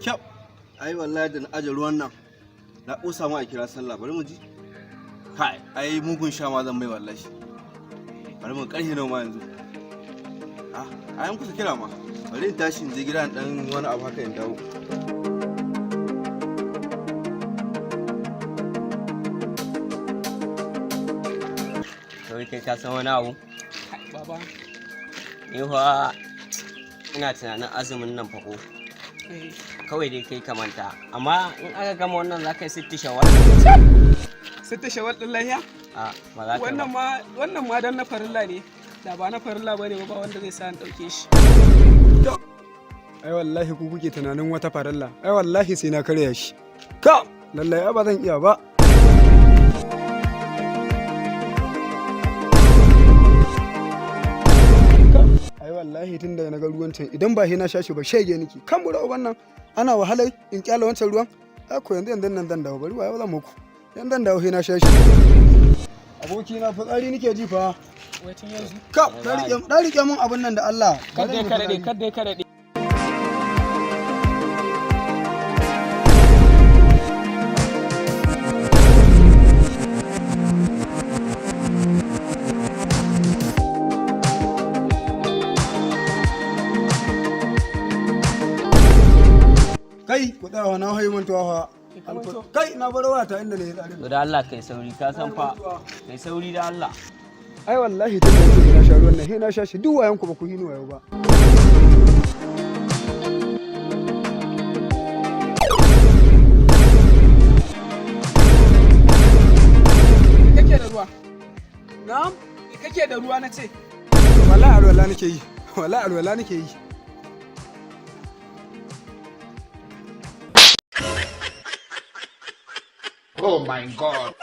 Kyau. Ai wallahi da na aje ruwan nan na ƙosa ma a kira sallah. Bari mu ji. Kai, ai mugun sha ma zan mai wallahi. Bari mu karhe nawa ma yanzu. Ah, ai an kusa kira ma. Bari in tashi in je gida in dan wani abu haka in dawo. Kawai kai, ka san wani abu? Baba. Ni fa ina tunanin azumin nan fa ko Eh. Kawai dai kai ka manta, amma in aka gama wannan za ka yi sitti shawwal. Sitta shawwal din lahiya? A ba za ka yi Wannan ba. ma, wannan ma dan na farilla ne. Da ba na farilla bane ba, ba wanda zai sa in dauke shi. Ai wallahi ku kuke tunanin wata farilla. Ai wallahi sai na karya shi. Ka lallai, ai ba zan iya ba. Ai wallahi tun da na ga ruwan can, idan ba na sha shi ba, shege niki kan bura uban nan. Ana wahalar in kyala wancan ruwan. Ai ko yanzu yanzu nan zan dawo. Bari wayo zan muku. Yanzu zan dawo, sai na sha shi. Aboki na, fitsari nike ji fa. Wai tun yanzu? Ka dan rike mun abun nan da Allah. Kadda ya karaɗe, kadda ya karaɗe. Kai, ku tsaya, na hayi mantuwa fa. Kai, na bar wata inda ne tsarin. To da Allah kai sauri, ka san fa, kai sauri da Allah. Ai wallahi tun da yake na sha ruwan nan, sai na sha shi. Duk wayan ku ba ku yi ni wayo ba. Me kake da ruwa? Na'am? Me kake da ruwa na ce? Wallahi alwala nake yi, wallahi alwala nake yi. Oh my God.